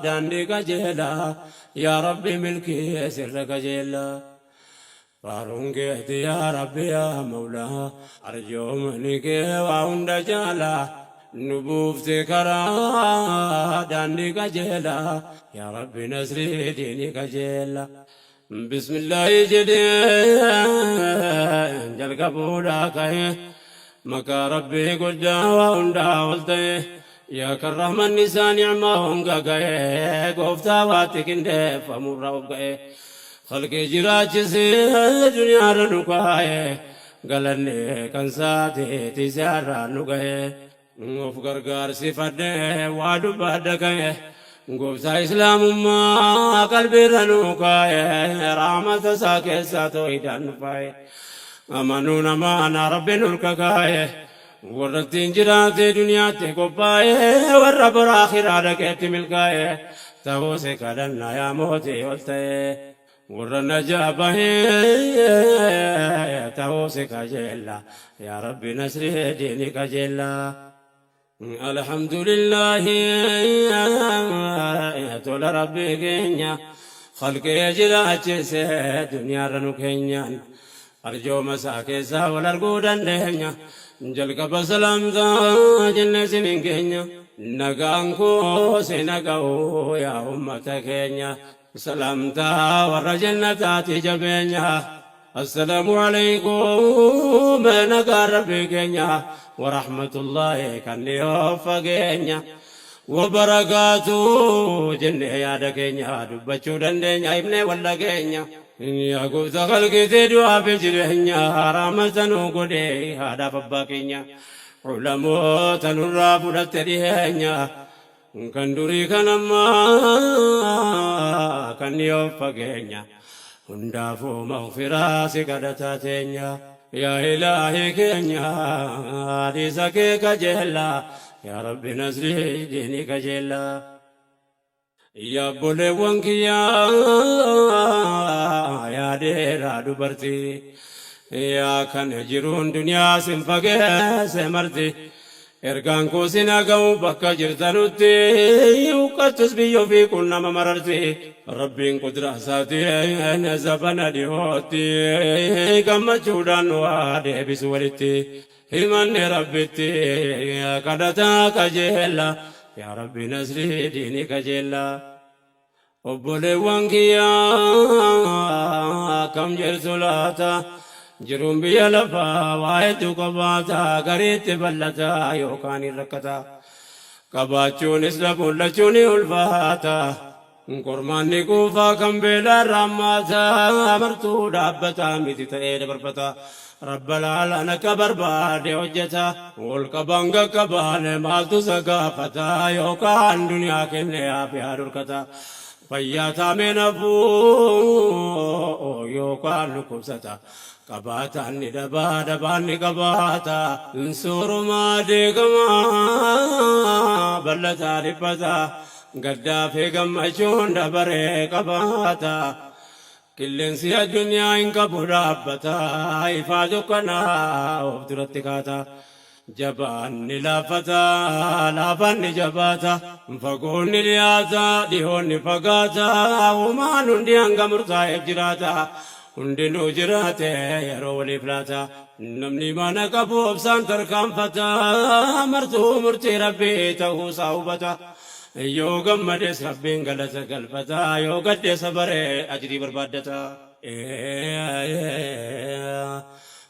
daandii qajeelaa yaa Rabbi milkii sirra kajeellaa. Faaruun keeti yaa Rabbi yaa Mawlaa arjoomani kee waa hunda caalaa nu buufte karaa daandii qajeelaa yaa Rabbi nasrii diinii kajeella. Bismillaahi jedhee jalqabuudhaa ka'e maqaa Rabbii guddaa waa hundaa ol ta'e yaa kan rahmanni isaa ni'maa honga ga'e gooftaa waatti qindeeffamurra of ga'e khalqii jiraachisee duniyaarra nu kaa'e galanni kan saati tiisaarraa nu ga'e. Of gargaarsifadhe waa dubbadha ka'e gooftaa islaamummaa qalbiirra nu kaa'e rahmata isaa keessaa toohidaan nu faaye amanuu namaana rabbiin olka kaa'e warra ittiin jiraate duniyaatti qophaa'e warra bora akhiraa dhaqeetti milkaa'e ta'uu si kadhanna yaa mootii ol ta'e. Warra najaa bahee ta'uu si kajeella yaa rabbi nasrii diini kajeella. Alhamdulillahi tola rabbii keenya khalqee jiraachise duniyaarra nu keenyaan arjooma isaa keessaa wal arguu dandeenya jalqaba salaamtaa jenne isiniin keenya nagaan koo si naga'u yaa ummata keenya. Salaamtaa warra jannataati jabeenya. Assalaamu alaikum nagaa rabbii keenya warahmatullaahi kan dhiyoo fageenya. Wabarakaatu jennee yaada keenya dubbachuu dandeenya himnee wal dhageenya. Yaa gooftaa kalqitee du'aa fi jireenya rahmata nuu godhee haadhaaf abbaa keenya. Ulamoota nurraa fudhatte dhiheenya. Kan durii kan ammaa kan dhiyoof fageenya hundaafuu maghfiraa si kadhataa teenya yaa ilaahi keenya hadiisa kee kajeella yaa rabbi nasrii diinii kajeella. Yaa obboleewwan kiyyaa yaa dheeraa dubartii yaa kan jiruun duniyaa sin fageesse marti. Ergaan koo sin haa ga'u bakka jirtanutti huqqattus biyya ofii kun nama mararti Rabbiin qudraa isaatiin zabana dhihootti gammachuudhaan nu haa deebisu walitti himanne Rabbitti kadhataa qajeella yaa Rabbi nasrii diinii qajeella. Obboleewwan kiyya akkam jirtu laata? Jiruun biyya lafaa waa hedduu qabaata gariitti bal'ata yookaan hin rakkata. Qabaachuunis dhabuun lachuu ni ulfaata. Qormaanni quufaa kan beelaa irraa hammaata martuu dhaabbata miti ta'ee dabarfata. Rabba laalaan akka barbaade hojjeta. Ol qabaan qaqqabaan maaltu isa gaafata yookaan duniyaa kenne aafiyaa dhorkata. Fayyaa taamee nafuu yookaan dhukkubsata. Qabaataan ni dhabaa dhabaan ni qabaata. Soorumaa deegamaa bal'ataa dhiphata. Gaddaa fi gammachuun dabaree qabaata. Qilleensi addunyaa hin qabu dhaabbata, ifaa dukkanaa of duratti kaata. Jabaan ni laaffata, laafaan ni jabaata. Fagoon ni dhiyaata, dhihoon ni fagaata. Uumaan hundi hanga murtaa'eef jiraata. Hundinuu jiraate yeroo waliif laata. Namni imaana qabu obsaan tarkaanfata. Martuu murtii Rabbii ta'uusaa hubata. Yoo gammades Rabbiin galata galfata, yoo gadde sabaree ajrii barbaaddata.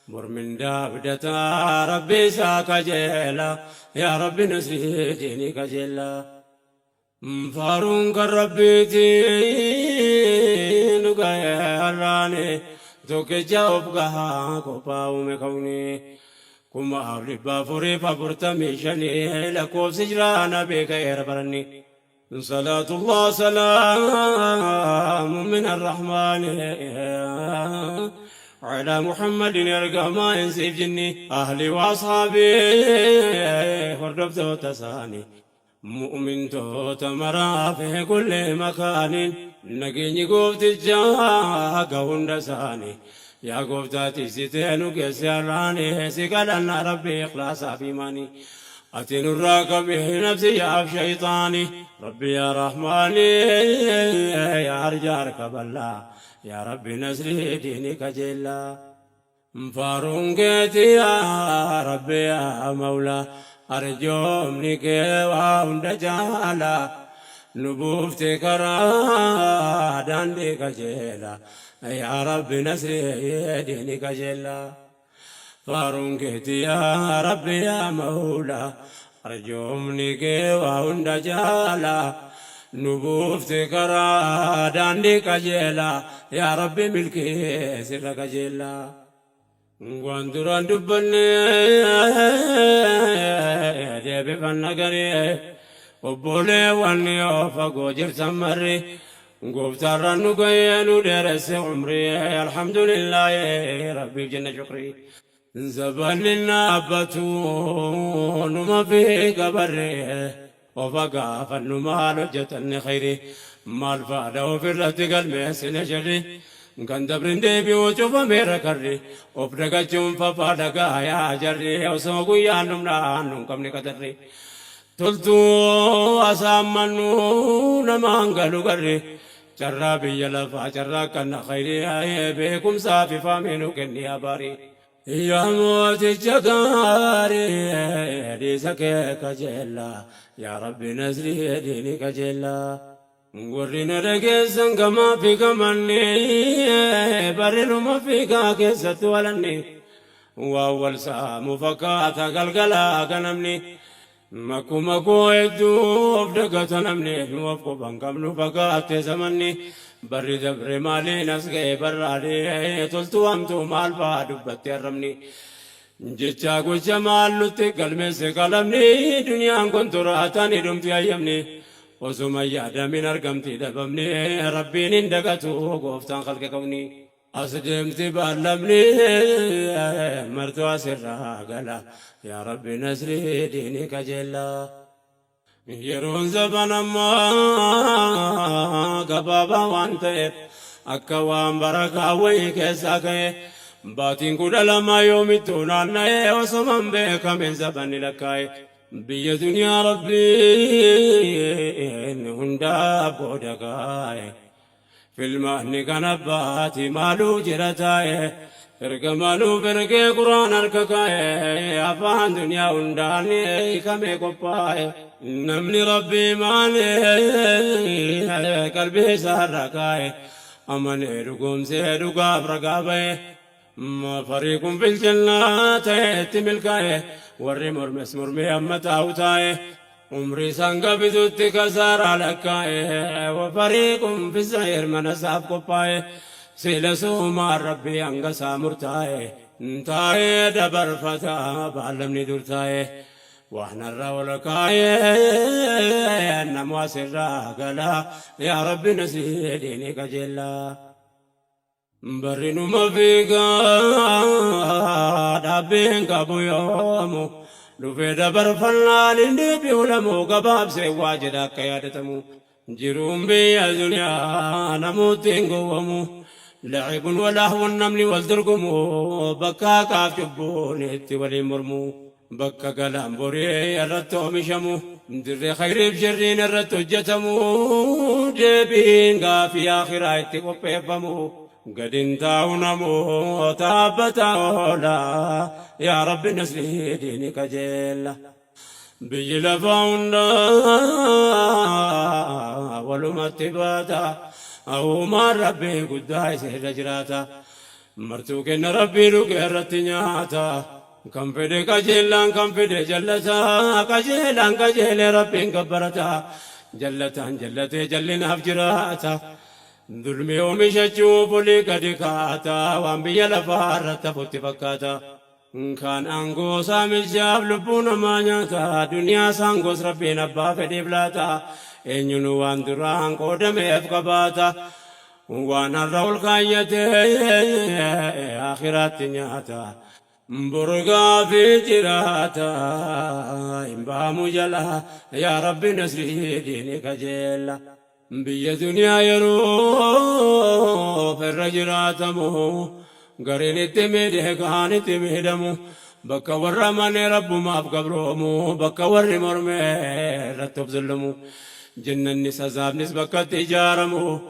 Bor mindaa abdata, Rabbi isaa kajeela, yaa Rabbi nasrii diinii kajeella. Faaruun kan Rabbiiti nu ga'e har'aani, tokkicha of gahaa qophaa'ume kawni. 4445 lakkoofsi jiraa na beeka'eera baranni. Salaatullah salaamu min arrahmaani ala Muhammadin ergamaa insiif jinni ahli wa ashaabii hordoftoota isaanii mu'mintoota maraa fi kulli makaanin nageenyi gooftichaa haga hunda isaanii yaa gooftaa tiksitee nu geesse har'aani si kadhanna rabbi ikhlaasaa fi imaanii. Ati nurraa qabi nafsiyyaaf shayxaani. Rabbi yaa Rahmaani yaa arjaa harka bal'aa. Yaa Rabbi nasrii diini kajeellaa. Faaruun keeti yaa Rabbi yaa Mawlaa. Arjoomni kee waa hunda caala. Nu buufte karaa daandii qajeela. Yaa Rabbi nasrii diini qajeellaa. Faaruun keeti yaa Rabbi yaa Mawlaa. Arjoomni kee waa hunda caala. Nu buufte karaa daandii qajeelaa. Yaa Rabbi milkii sirra qajeellaa. Waan duraan dubbanne deebifanna garii. Obboleewwan yoo fagoo jirtan marri. Gooftaarraan nu ga'ee nu dheeresse umrii. Alhamdulillaahi Rabbiif jenna shukrii. Zabanni dhaabbatu numa fi gabarre. Ofa gaafannu maal hojjetanne khayri. Maal faadha ofirratti galmeessine sharri. Kan dabrin deebi'u cufameera karri. Of dagachuun fafaa dhagaa yaa jarri. Osoo guyyaan dhumnaan nun qabne qadarri. Toltuu asaammannu namaan galu garri. Carraa biyya lafaa carraa kana khayri. Beekumsaa fi faamii nu kenni abaarii. Yaa mooticha gaarii dhiisa kee kajeellaa. Yaa Rabbi nasrii diini kajeellaa. Warri na dhageessan gamaa fi gamanni barri numa fiigaa keessatti walanni. Waan wal saamu fakkaata galgalaa ganamni. Makkuma koo hedduu of dagata namni nu of quban qabnu fakkaate zamanni. Barri dabre maaliin as ga'e barraadee toltuu hamtuu maal fa'aa dubbatti arrabni. Jecha gocha maal nutti galmeesse qalamni duniyaan kun turaataan hidhumti hayyamni. Osuma yaadamin argamti dhabamni Rabbiin hin dagatu gooftaan khalqe kawni. As deemti baallamni martuu asirraa gala. Yaa Rabbi nasrii diini qajeellaa. Yeroon zaban ammaa gabaabaa waan ta'eef akka waan barakaa wayii keessaa ka'e baatiin 12 yoomittuu naanna'ee osoma hin beekamin zabanni lakkaa'e. Biyya duniyaa Rabbiin hundaaf qooda kaa'e. Filmaanni kan abbaati maaluu jira taa'e. Ergamaa nuuf ergee Quraan harka kaa'e. Afaan duniyaa hundaan hiikamee qophaa'e. Namni Rabbii maalee qalbii isaarra kaa'e. Amanee dhugoomsee dhugaaf ragaa ba'e. Fariiqun fil jannaa ta'etti milkaa'e. Warri mormes mormee amma taa'u taa'e. Umrii isaan gabitutti kasaaraa lakkaa'e. Fariiqun fis sa'iir mana isaaf qophaa'e. Sila suumaan Rabbii hanga isaa murtaa'e. Taa'ee dabarfata baallamni dur taa'e. Waan har'a ol kaa'e namu asirraa gala. Yaa Rabbi nasrii diini qajeellaa. Barri numa fiigaa dhaabbiin qabu yoomu. Dhufee dabarfannaan hin deebi'u lamu gabaabsee waa jedha akka yaadatamu. Jiruun biyya duniyaa namooti hin gowwamu. Lacibun walahwun namni wal dorgomu bakka haqaaf cubbuun itti waliin mormu. Bakka galaan borii irratti oomishamu, dirree khayriif sharriin irratti hojjetamu, deebiin gaafii aakhiraa itti qopheeffamu. Gad hin taa'u namoota dhaabbataa oola. Yaa Rabbi nasrii diini qajeella. Biyyi lafaa hunda walumatti baata. Uumaan Rabbii guddaa isa irra jiraata. Martuu kenna Rabbii dhugee irratti nyaata. Kan fedhe qajeellaan kan fedhe jallata. Qajeelaan qajeelee Rabbiin gabbarata. Jallataan jallatee jallinaaf jiraata. Dulmii oomishachuuf olii gadi kaata. Waan biyya lafaa irratti hafutti fakkaata. Kaan aangoo saamichaaf lubbuu namaa nyaata. Duniyaa saangoos Rabbiin abbaa fedheef laata. Eenyuun waan duraan qoodameef qabaata. Waan har'a ol kaayyate akhiraatti nyaata. Boru gaafii jiraata hin baamu jala. Yaa Rabbi nasrii diini kajeella. Biyya duniyaa yeroo irra jiraatamu gariin itti miidhe kaan itti miidhamu. Bakka warra amanee Rabbumaaf gabroomu, bakka warri mormee irratti of zullumu, jannannis azaabnis bakka itti ijaaramu,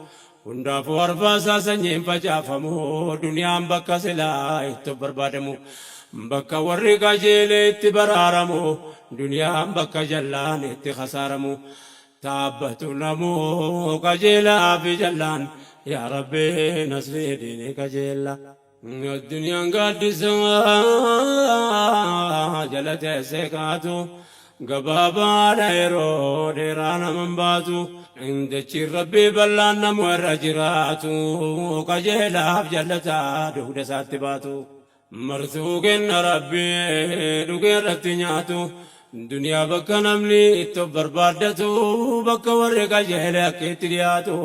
hundaafuu arfaasaa sanyiin facaafamu, duniyaan bakka silaa itti of barbaadamu, bakka warri qajeele itti baraaramu, duniyaan bakka jallaan itti khasaaramu. Taabbatu namuu qajeelaa fi jallaan, yaa Rabbi nasrii diinii qajeella. Addunyaan gaaddisa jala teessee kaatu, gabaabaadha yeroo dheeraa naman baatu. Dachiin Rabbii bal'aan namu irra jiraatu, qajeelaaf jallataa dugda isaatti baatu. Martuu kenna Rabbii dhugee irratti nyaatu, duniyaa bakka namni itti of barbaaddatu, bakka warri qajeele akka itti dhiyaatu,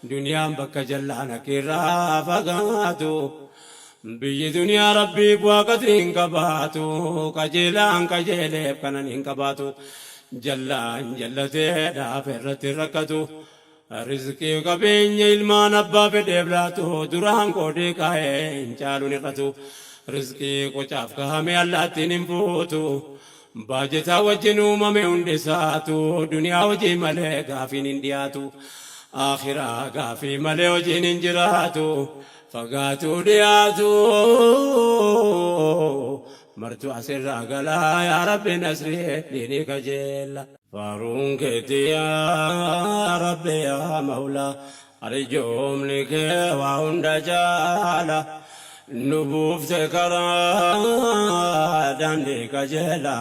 duniyaan bakka jallaan akka irraa fagaatu. Biyyi duniyaa Rabbiif waaqati hin qabaatu, qajeelaan qajeeleef kanan hin qabaatu, jallaan jallatee dhaaf irratti rakkatu. Rizqii qabeenya ilmaan abbaa fedheef laatu, duraan qoodee kaa'ee hin caaluun hir'atu. Rizqii qocaaf kaa'ame allaattiin hin fuutu. Baajetaa wajjin uumame hundi isaatu, duniyaa hojii malee gaafiin hin dhiyaatu. Aakhiraa gaafii malee hojiin hin jiraatu. Fagaatu dhiyaatu martu asirraa galaa, yaa Rabbi nasrii diinii kajeella. Faaruun keeti yaa Rabbi yaa Mawlaa, arjoomni kee waa hunda caala, nu buufte karaa daandii qajeela,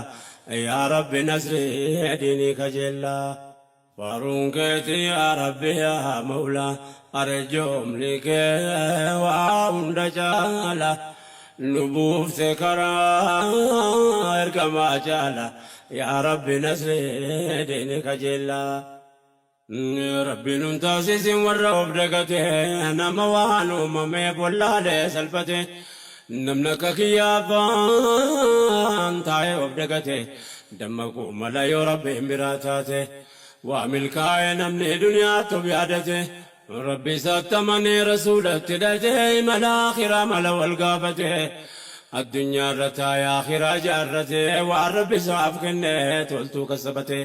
yaa Rabbi nasrii diinii kajeella. Faaruun keeti yaa Rabbi yaa Mawlaa, arjoomni kee waa hunda caala, nu buufte karaa ergamaa caala, yaa Rabbi nasrii diini kajeellaa. Rabbi nun taasisin warra of dagate, nama waan uumameef wallaalee salphate. Namni akka kiyyaafaan taa'ee of dagate, dammaquu mala yoo Rabbiin biraa taate. Waa milkaa'e namni duniyaatti of yaadate, Rabbi isaatti amanee rasuulatti hidhate, imala akhiraa mala wal gaafate. Addunyaa irra taa'ee akhiraa jaarrate, waan Rabbi isaaf kenne toltuu kasabate.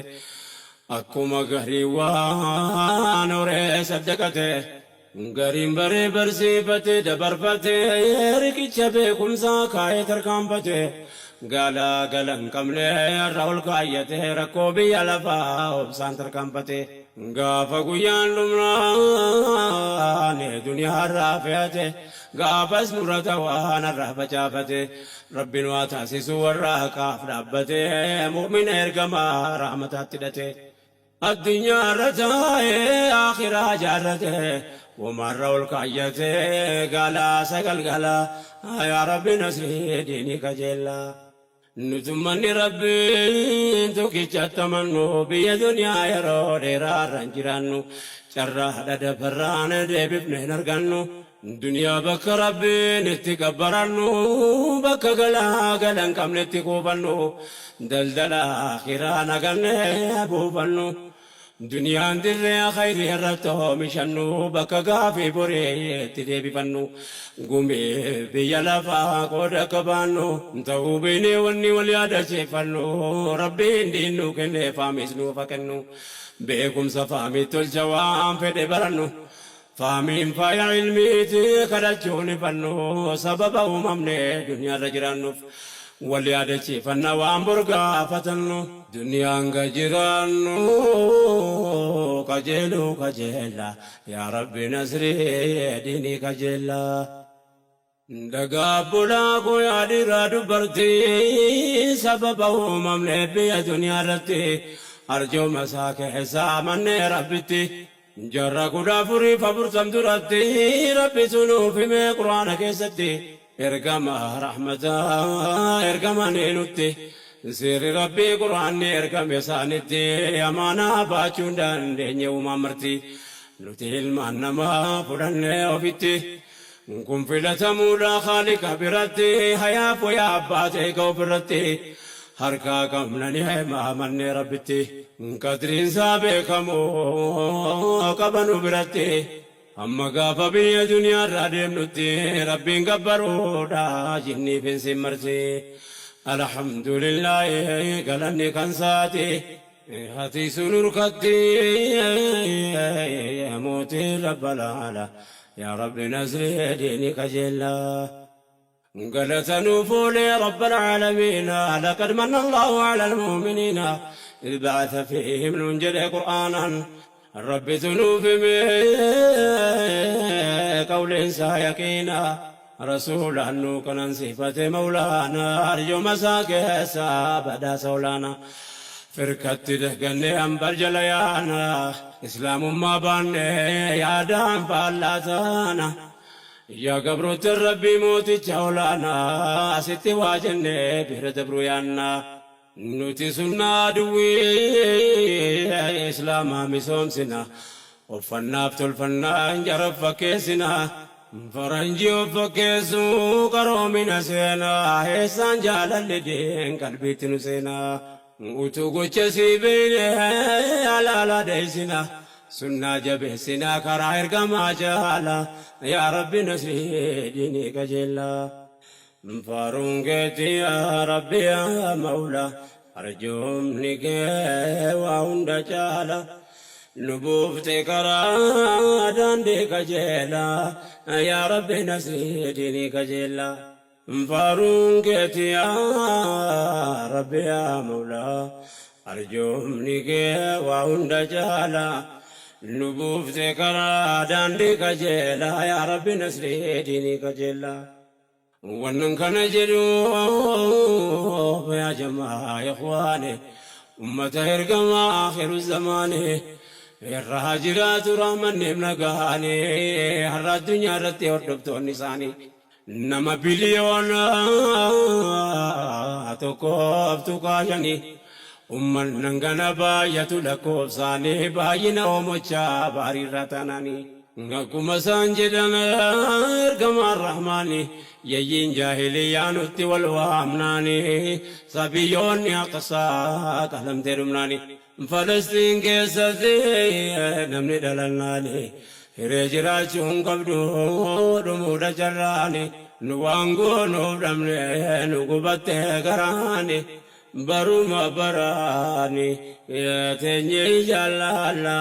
Akkuma garii waan horee saddaqate, gariin baree barsiifate dabarfate, riqicha beekumsaa kaa'ee tarkaanfate, gala gala hin qabne irra ol kaayyate, rakkoo biyya lafaa obsaan tarkaanfate. Gaafa guyyaan dhumnaan duniyaa irraa fe'ate, gaafas murata waan irraa facaafate. Rabbiin waa taasisu warra haqaaf dhaabbate, mu'mina ergamaa rahmataatti hidhate. Addunyaa irra taa'ee akhiraa jaarrate, womaarra ol kaayyate, galaa sagal gala, yaa Rabbi nasrii diinii kajeellaa. Nutummanni Rabbiin tokkichatti amannu, biyya duniyaa yeroo dheeraa irra hin jiraannu, carraa dhadabarraan deebifne hin argannu. Duniyaa bakka Rabbiin itti gabbarannu, bakka galaa gala hin qabne itti kuufannu, daldala akhiraa naganne buufannu. Duniyaan dirree khayrii irratti oomishannu, bakka gaafii borii itti deebifannu, gumii biyya lafaa qooda akka baannu ta'uu beeknee wanni wal yaadachiifannu, Rabbiin diin nuu kennee faamis nuuf haa kennu. Beekumsa faamii tolcha waan fedhe barannu. Faamiin faaya ilmiiti kadhachuun ifannu, sababa uumamne duniyaarra jiraannuuf wal yaadachiifanna waan bor gaafatannu. Duniyaan ga jiraannu qajeeluu kajeella, yaa Rabbi nasrii diinii kajeella. Dhagaa bulaa koo yaa dhiiraa dubartii, sababa uumamne biyya duniyaa irratti, arjooma isaa keessaa mannee Rabbitti. Jaarraa 1440 duratti Rabbitu nuuf hime Qur'aana keessatti, ergama rahmataa ergamanii nutti. Seerri Rabbii Qur'aanni ergame isaanitti, amaanaa baachuu hin dandeenye uumaan marti, nuti ilmaan namaa fudhannee ofitti. Kun filatamuudha Khaaliqa biratti, hayaaf wayaa abbaa ta'e ka ofirratti harkaa qabna ni amannee Rabbitti. Qadriin isaa beekamu qaba nu biratti, hamma gaafa biyya duniyaa irraa deemnutti Rabbiin gabbaruudha jinniif insiin marti. Alhamdulillaahi galanni kan saati Hatii sun urkatti mootii rabbalaala yaa rabbi nasrii diini qajeellaa. Galata nuuf oolee rabbal aalamiina laqad manna Allahu ala almu'miniina idh ba'atha fiihim nuun jedhe qur'aanaan rabbitu nuuf hime qawliin isaa yaqiina rasuulaan nuu qanansiifate mawlaana arjooma isaa keessa badhaasa olaana firkatti dagannee ambar jala yaana islaamummaa baanne yaadaan faallaa taana Yaa gabroottan Rabbii mooticha olaanaa asitti waa jennee bira dabruu yaanna. Nuti sunnaa aduwwii islaamaa misoomsina. Uffannaaf tolfannaan jara of fakkeessina. Faranjii of fakkeessuu qaroomina seenaa eessaan jaalalli diin qalbiitti nu seenaa. Utuu gocha sii beeyne halaala dheeysina Sunnaa jabeessina karaa ergamaa jaala Yaa Rabbi nasrii diinii qajeella Faaruun keeti yaa Rabbi yaa Mawla Arjoomni kee waa hunda caala Nu buufte karaa daandii qajeela Yaa Rabbi nasrii diinii qajeella. Faaruun keeti yaa Rabbi yaa Mawlaa Arjoomni kee waa hunda caala Nu buufte karaa daandii qajeelaa Yaa Rabbi nasrii diinii qajeelaa Wannan kana jedhuuf yaa jamaa ikhwaani Ummata ergamaa akhiru zamaani Irra haa jiraatu rahmanniif nagaani Har'a addunyaa irratti hordoftoonni isaanii Nama biliyoona 1.5 ummannan gana baay'atu lakkoofsaanii baay'ina oomochaa baariirraa taanaanii. Akkuma isaan jedhan ergamaan rahmaani yayyiin jaahiliyyaa nutti wal waamnaani sabiyyoonni aqsaa qalamtee dhumnaani. Falastiin keessatti namni dhalannaani hiree jiraachuu hin qabdu dhumuudha carraani nu waan goonuuf dhabne nu gubatte garaani baruma baraani teenyee jaallaalla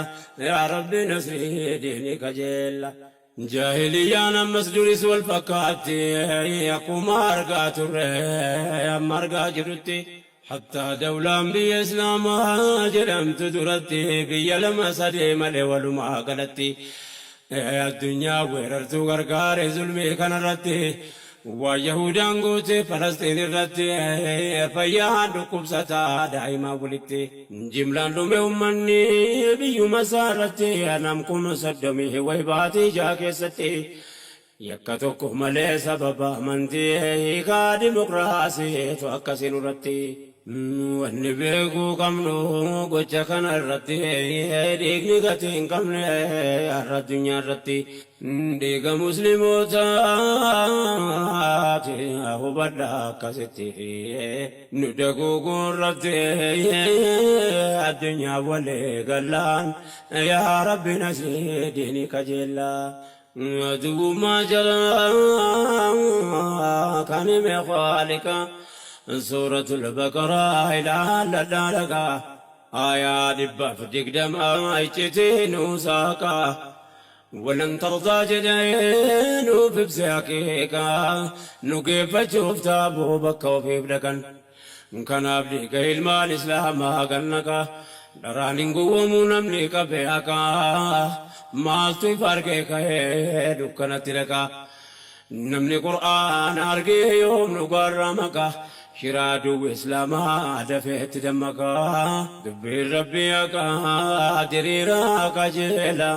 yaa rabbi nasrii diini kajeella. Jaahiliyyaan ammas duris wal fakkaatti akkuma argaa turre amma argaa jirrutti. Hattaa dawlaan biyya Islaamaa jedhamtu duratti biyya lama sadii malee walumaa galatti addunyaa weerartuu gargaare zulmii kanarratti waan Yahudaan goote Falasxiin irratti fayyaan dhukkubsataa daa'imaa walitti jimlaan dhume ummanni biyyuma isaa irratti nam 30,000 way baatii 6 keessatti Yakka tokko malee sababa amantii hiikaa dimokiraasiitu akkasii nurratti. Wanni beekuu qabnu gocha kana irratti dhiigni gatii hin qabne har'a addunyaa irratti dhiiga muslimootaati hubadha akkasitti nu daguuguu irratti addunyaa walii gallaan yaa rabbi nasrii diinii kajeellaa. Aduwwummaa jaraa kan hime khaaliqa suuratul baqaraa ilaalladhaa dhagaa aayaa 120 iccitii nuu saaqa walan tardaa jedhee nuuf ibse haqiiqa nu geeffachuuf taaboo bakka ofiif dhaqan Kanaaf dhiiga ilmaan islaamaa gannaqa dharaan hin gowwoomuu namni qabe haqa maaltu ifa argee ka'ee dukkanatti dhaqa namni qur'aana argee yoom dhugaarraa maqa shiraa duwwi islaamaa dafee itti dammaqa dubbiin rabbii haqa diriiraa qajeela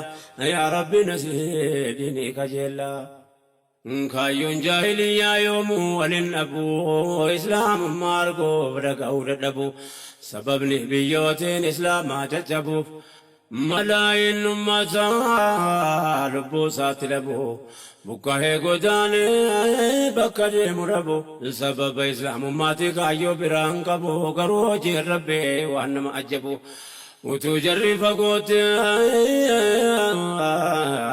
yaa rabbi nasrii diinii qajeela. Kaayyoon jaahiliyyaa yoomuu wal hin dhabu, Islaamummaa arguuf dhaga'uu dadhabu. Sababni biyyootiin Islaamaa caccabuuf, malaayiin ummataa lubbuu isaatti dhabu. Buqqa'ee godaanee bakka deemu dhabu. Sababa Islaamummaati kaayyoo biraa hin qabu, garuu hojiin Rabbii waan nama ajjabu. Utuu jarri fagootti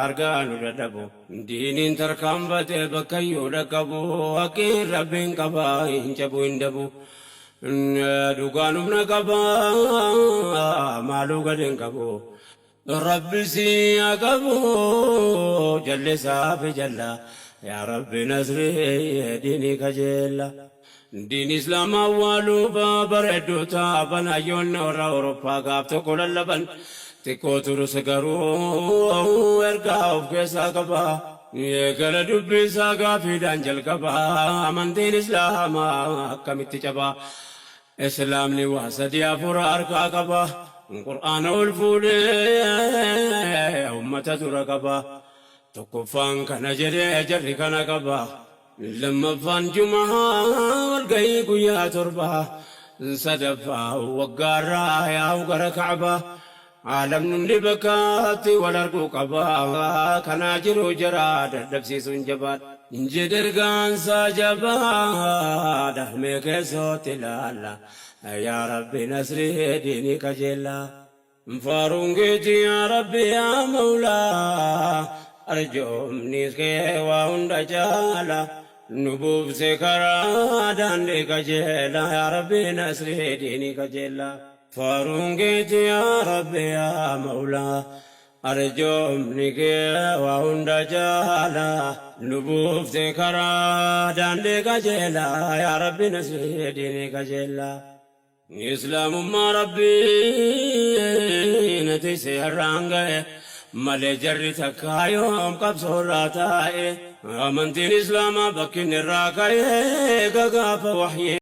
Argaa nu dadhabu. Diiniin tarkaanfatee bakkayyuu dhaqqabu. Haqqiin Rabbiin qaba hin cabu hin dabu. Dhugaan humna qaba maaluu gad hin qabu. Rabbi si haa qabu jallisaa fi jalla. Yaa Rabbi nasrii diinii kajeella. Diin Islaamaa awwaaluuf bareedduu taaban hayyoonni warra Awurooppaa gaaf tokko lallaban. Xiqqoo turus garuu ergaa of keessaa qaba. Eegala dubbii isaa gaafiidhaan jalqaba. Amantiin Islaamaa akkamitti caba? Islaamni waa sadii afur harkaa qaba. Qur'aana ol fuudhee ummata dura qaba. Tokkoffaan kana jedhee jarri kana qaba. Lammaffaan Jumaa walgahii guyyaa torba. Sadaffaa waggaarraa yaa'u gara Ka'baa. Aalamni hundi bakkaatti wal arguu qaba. Kanaa jiru jara dadhabsiisuun jabaadha. Jedhe ergaansaa jabaadha. Mee keessootti ilaalla. Yaa Rabbi nasrii diinii qajeella. Faaruun keeti yaa Rabbi yaa Mawlaa. Arjoomni kee waa hunda caala. Nu buufse karaa daandii qajeela. Yaa Rabbi nasrii diinii qajeella. Faaruun keeti yaa Rabbi yaa Mawlaa. Arjoomni kee waa hunda caala. Nu buufte karaa daandii qajeela. Yaa Rabbi nasrii diinii qajeella. Islaamummaa Rabbii nati seerraan ga'e malee jarri takkaa yoom qabsoorraa taa'e. Amantiin Islaamaa bakki inni irraa ka'e gagaafa wahyii.